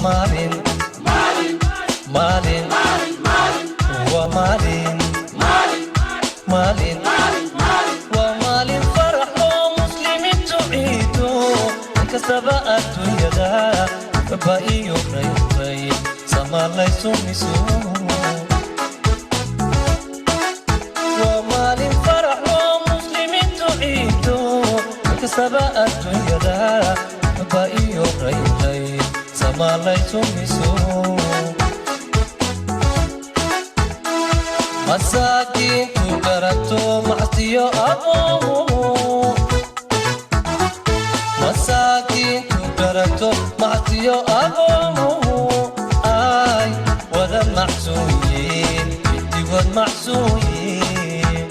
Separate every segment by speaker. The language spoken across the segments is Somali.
Speaker 1: Maalin, maalin, waa maalin, maalin, waa maalin farax oo muslimiintu ciido. Inkastaba adduunyada ba iyo raybay samalaysumiso. Waa maalin farax oo muslimiintu ciido. Inkastaba adduunyada ba iyo raybay samalaysumiso. Masaakiintu garato macsiyo agoomuhu, masaakiintu garato macsiyo agoomuhu ay wada macsuuyiin, midigood macsuuyiin.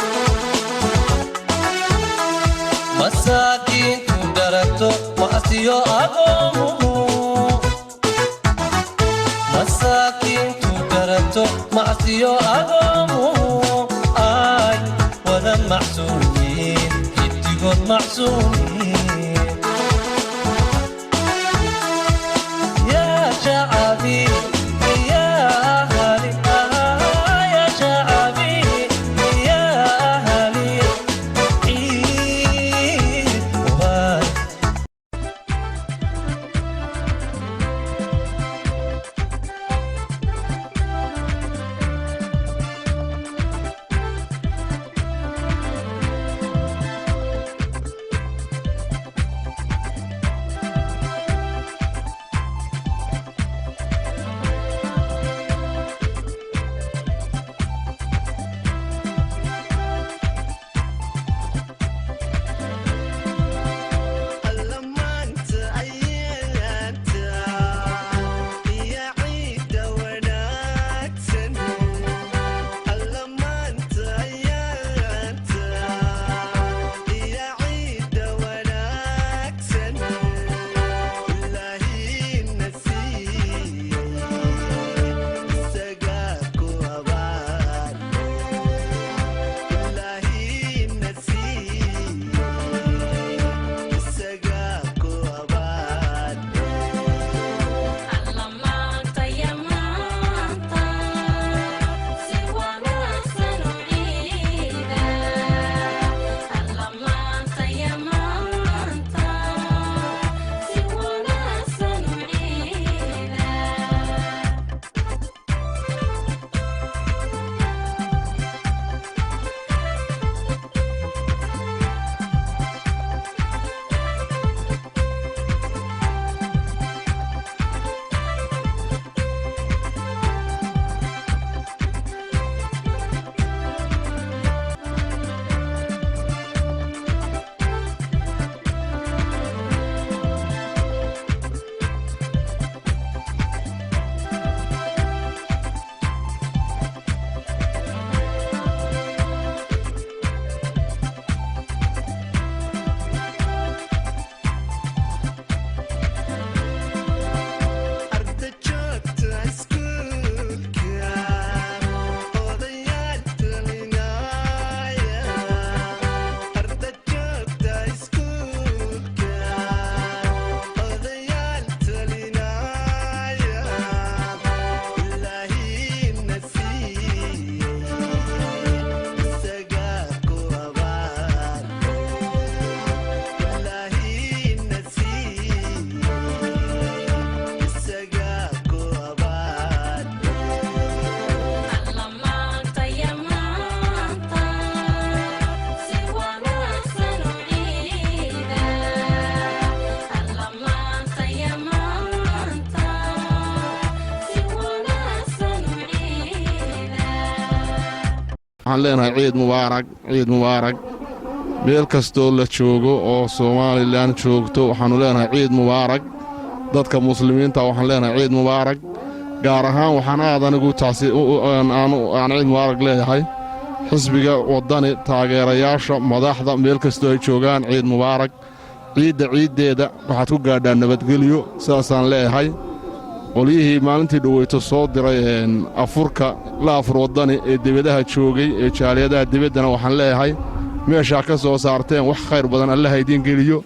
Speaker 1: Masaakiintu garato macsiyo agoomuhu, masaakiintu garato macsiyo agoomuhu ay wada macsuuyiin, midigood macsuuyiin. يا شعبي يا أهلي، آه يا شعبي يا أهلي، عيد مبارك.
Speaker 2: Allamaanta ayaanta iyo ciidda wanaagsan, allamaanta ayaanta iyo ciidda wanaagsan, ilaahina siiyey isagaa ku abaal, ilaahina siiyey isagaa ku abaal.
Speaker 3: Allamaanta ya maanta si wanaagsan u ciida, allamaanta ya maanta si wanaagsan u ciida.
Speaker 2: Arda joogta iskuulka, odayaal talinaya, arda joogta iskuulka, odayaal talinaya, ilaahina siiyey isagaa ku abaal, ilaahina siiyey isagaa ku abaal.
Speaker 3: Allamaanta ya maanta si wanaagsan u ciida, allamaanta ya maanta si wanaagsan u ciida.
Speaker 4: Waxaan leenahay ciid mubaarak, ciid mubaarak. Meel kastoo la joogo oo Somaliland joogto, waxaannu leenahay ciid mubaarak. Dadka muslimiinta waxaan leenahay ciid mubaarak. Gaar ahaan waxaan aad anigu taasi aan ciid mubaarak leeyahay xisbiga Waddani, taageerayaasha, madaxda, meel kastoo ay joogaan, ciid mubaarak. Ciidda ciiddeeda waxaad ku gaadhaan nabadgelyo, sidaasaan leeyahay. Qolyihii maalintii dhoweyto soo diray afurka la afur Waddani ee debadaha joogay ee jaaliyadaha debaddana, waxaan leeyahay meeshaa ka soo saarteen wax khayr badan Allaha idiin geliyo,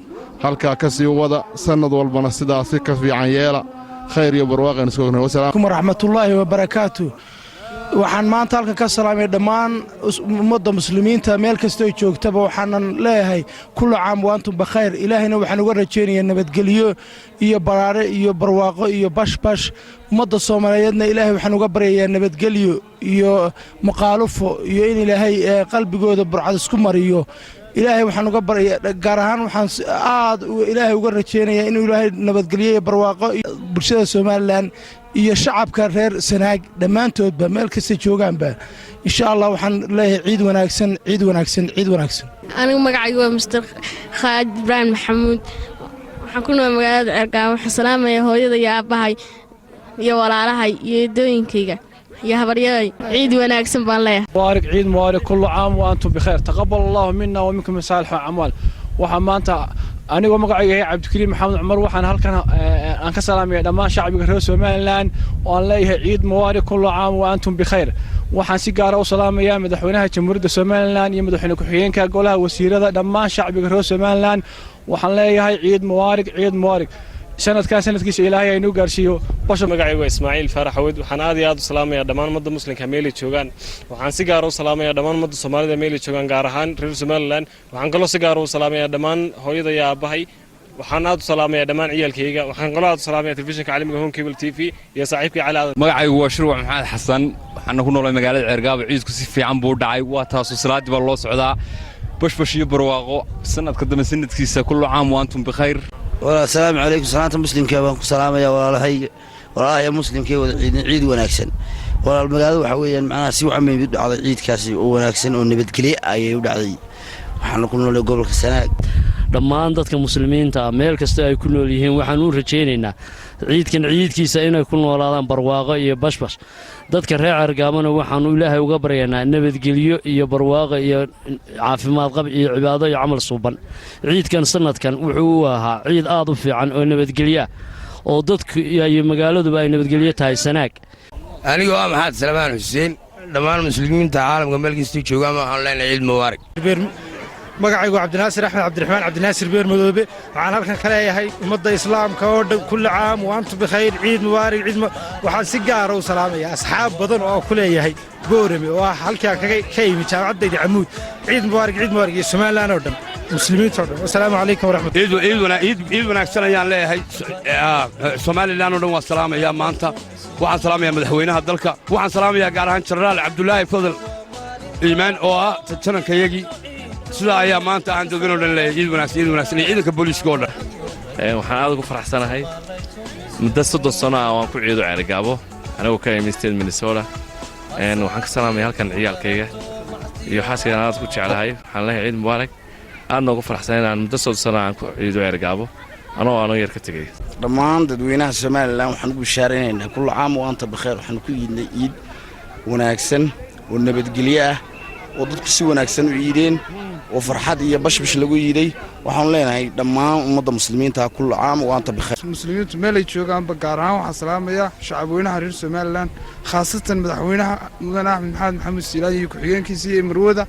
Speaker 4: halkaa ka sii wada, sannad walbana sidaasi ka fiican yeela. Khayr iyo barwaaqaynu iska ognahay. Wasalaam.
Speaker 5: Waraxmatullaahi wabarakaatu. Waxaan maanta halkan ka salaamay dhammaan ummadda muslimiinta meel kastoo joogtaba. Waxaanan leeyahay كل عام وأنتم بخير. Ilaahayna waxaan uga rajaynayaa nabadgelyo iyo baraare iyo barwaaqo iyo bashbash. Ummadda Soomaaliyeedna Ilaahay waxaan uga baryayaa nabadgelyo iyo muqaalufo iyo in Ilaahay qalbigooda burcad isku mariyo. Ilaahay waxaan uga barya, gaar ahaan waxaan aad Ilaahay uga rajaynayaa inuu Ilaahay nabadgelyo iyo barwaaqo bulshada Somaliland iyo shacabka reer Sanaag dhammaantoodba meel kasta joogaanba. Insha Allah waxaan leeyahay ciid wanaagsan, ciid wanaagsan, ciid wanaagsan.
Speaker 6: Anigu magacaygu waa Mister Khaalid Ibraahim Maxamuud. Waxaan ku nool magaalada Ceergaabo. Waxaan salaamaya hooyada iyo aabbahay iyo walaalahay iyo eedooyinkayga iyo habaryaday. Ciid wanaagsan baan leeyahay.
Speaker 7: مبارك، عيد مبارك، كل عام وأنتم بخير، تقبل الله منا ومنكم من صالح الأعمال. Waxaa maanta anigoo magacayga yahay Cabdikariim Maxamed Cumar, waxaan halkan aan ka salaamaya dhammaan shacbiga reer Somaliland oo aan leeyahay ciid mubaarak، كل عام وأنتم بخير. Waxaan si gaara u salaamayaa madaxweynaha Jamhuuriyadda Somaliland iyo madaxweyne ku-xigeenka, golaha wasiirada, dhammaan shacbiga reer Somaliland. Waxaan leeyahay ciid mubaarak, ciid mubaarak. Sanadkaa sanadkiisa Ilaahay aynuu gaarsiiyo basha.
Speaker 8: Magacaygu waa Ismaaciil Faarax Awed. Waxaan aad iyo aad u salaamayaa dhammaan ummadda muslimka meelay joogaan. Waxaan si gaara u salaamayaa dhammaan ummadda Soomaalida meelay joogaan, gaar ahaan reer Somaliland. Waxaan kaloo si gaara u salaamayaa dhammaan hooyada iyo aabbahay. Waxaan aad u salaamayaa dhammaan ciyaalkayga. Waxaan kaloo aad u salaamayaa telefishinka caalamiga Horn Cable TV iyo saaxiibkii Cali Aadan.
Speaker 9: Magacaygu waa Shurwac Maxamed Xasan. Waxaana ku noolay magaalada Ceergaabo. Ciidku si fiican buu u dhacay. Waa taasoo salaaddii baa loo socdaa, bashbash iyo barwaaqo. Sanadka dambe sanadkiisa كل عام وأنتم بخير.
Speaker 10: Asalaamu calaykum. Salaanta muslimka baan ku salaamaya walaalahay, walaalahaya muslimkay wada ciidin. Ciid wanaagsan, walaal. Magaalada waxaa weeyaan macnaha si wacan bay u dhacday ciidkaasi oo wanaagsan oo nabadgelye ayay u dhacday. Waxaana ku noolay gobolka Sanaag.
Speaker 11: Dhammaan dadka muslimiinta ah meel kasta ay ku nool yihiin waxaan u rajaynaynaa ciidkan ciidkiisa inay ku noolaadaan barwaaqo iyo bashbash. Dadka reer Ceergaabona waxaannu Ilaahay uga baryaynaa nabadgelyo iyo barwaaqo iyo caafimaad qab iyo cibaado iyo camal suuban. Ciidkan sanadkan wuxuu u ahaa ciid aad u fiican oo nabadgelya oo dadku iyo magaaladuba ay nabadgelyo tahay Sanaag.
Speaker 12: Anigoo ah Maxamed Salmaan Xuseen, dhammaan muslimiinta caalamka meel kastay joogaan waxaan leenahay ciid mubaarak.
Speaker 13: Magacaygu Cabdinaasir Axmed Cabdiraxmaan, Cabdinaasir Beer Madoobe. Waxaan halkan ka leeyahay ummadda islaamka oo dhan كل عام وأنتم بخير، ciid mubaarak, ciid. Waxaan si gaara u salaamaya asxaab badan oo ku leeyahay Boorame oo ah halkaan ka yimi jaamacaddayda Camuud. Ciid mubaarak, ciid mubaarak, iyo Somaliland oo dhan, muslimiinta oo dhan. Wasalaamu calaykum waraxmat.
Speaker 14: Ciid wanaagsan ayaan leeyahay. Somaliland oo dhan waan salaamayaa maanta. Waxaan salaamayaa madaxweynaha dalka. Waxaan salaamayaa gaar ahaan Jenaraal Cabdulaahi Fadal Iimaan oo ah janankayagii. Sidaa ayaa maanta aan dadweyne o dhan leeyahay ciid wanaagsan, ciid wanaagsan, iyo ciidanka booliiska oo dhan.
Speaker 15: Waxaan aad ugu faraxsanahay muddo 30 sano ah waan ku ciido Ceerigaabo, anigoo ka imi state Minnesota. Waxaan ka salaamaya halkan ciyaalkayga iyo xaaskaygan aad ku jeclahay. Waxaan leeyahay ciid mubaarak. Aadna ugu faraxsan inaan muddo 30 sano aan ku ciido Ceerigaabo anoo yar ka tegey.
Speaker 10: Dhammaan dadweynaha Somaliland waxaan ugu bishaaraynaynaa كل عام وأنت بخير. Waxaanu ku iidnay ciid wanaagsan oo nabadgelyo ah oo dadku si wanaagsan u ciideen oo farxad iyo bashbash lagu iiday. Waxaanu leenahay dhammaan ummadda muslimiinta كل عام وأنت بخير.
Speaker 16: Muslimiintu meelay joogaanba, gaar ahaan waxaan salaamayaa shacabweynaha reer Somaliland, khaasatan madaxweynaha mudane Axmed Maxamed Maxamuud Siilaanyo iyo ku-xigeenkiisa iyo marwada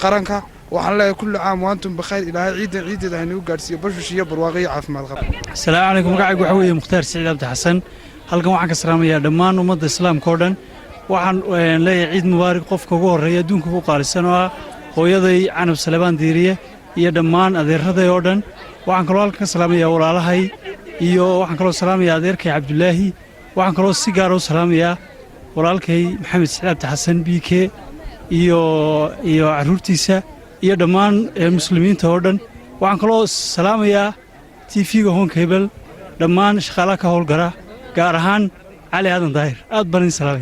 Speaker 16: qaranka. Waxaan leeyahay كل عام وأنتم بخير. Ilaahay ciidan ciideeda haynagu gaadhsiiyo bashbash iyo barwaaqo iyo caafimaad qab.
Speaker 17: Asalaamu calaykum. Magacaygu waxaa weeye Mukhtaar Siciid Cabdi Xasan. Halkan waxaan ka salaamayaa dhammaan ummadda islaamka oo dhan. Waxaan leeyahay ciid mubaarak. Qofka ugu horreeya adduunka ugu qaalisan oo ah hooyaday Canab Salebaan Diiriye iyo dhammaan adeeraday oo dhan. Waxaan kaloo halkan ka salaamayaa walaalahay iyo waxaan kaloo salaamayaa adeerkay Cabdulaahi. Waxaan kaloo si gaara u salaamayaa walaalkay Maxamed Siciid Cabdi Xasan B K iyo carruurtiisa iyo dhammaan muslimiinta oo dhan. Waxaan kaloo salaamayaa TV-ga Horn Cable, dhammaan shaqaalaha ka howlgara, gaar ahaan Cali Aadan Daahir. Aad baan idin salaamaya.